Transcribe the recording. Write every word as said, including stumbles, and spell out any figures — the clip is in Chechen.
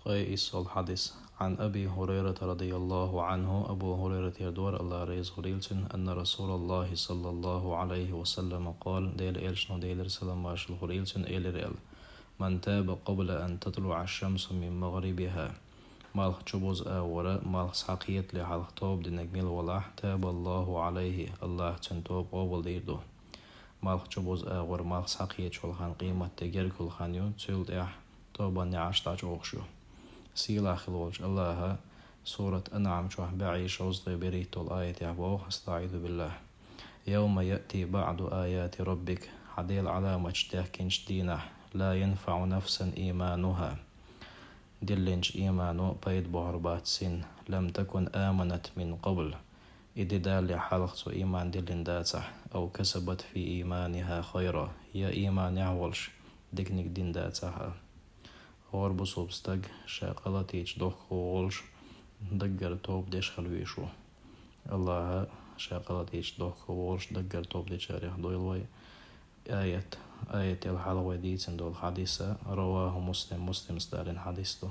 Ай, иссал хьадис. عن أبي هريرة رضي الله عنه, Абу Хурайратера дора, Аллах реза хуьлийла цунна, أن رسول الله صلى الله عليه وسلم قال, Дела Элчано, Делера салам-маршалла хуьлийла цунна, элира аьлла: من تاب قبل أن تطلع الشمس من مغربها, малх чубуза агӀора, малх схьакхетале хьалха тоба динарг мила валахь, تاب الله عليه, Аллаха цуьнан тоба къобалдийр ду. Малх чубуза агӀора, малх схьакхеташ йолу хан къематде гергахула хан ю, цул тӀаьхьа тобанан неӀарш дӀачӀогӀуш ю. Сийлахь хила волчу Аллаха сурат АнӀам чохь бӀе шовзткъе берхӀитталгӀа аятехь боху: أستعيذ بالله. يوم يأتي بعض آيات ربك, хьан Делан Ӏаламаташ даьхкинчу дийнахь, لا ينفع نفسا إيمانها, диллинчу иймано пайда бохьур бац цунна, لم تكن آمنت من قبل, и де далале хьалха цо ийман диллина дацахь, أو كسبت في إيمانها خيرا, я ийманехь волуш диканиг дина дацахь а. ХӀора бусулба стаг ша гӀалатича дохко волуш даггара тоба деш хила везаш ву. Аллаха ша гӀалатича дохко волуш даггара тоба дечарех дойла вай. Аят, аятел хьалха вай дийцина долу хьадиса, رواه مسلم, Муслимас далийна хьадис ду.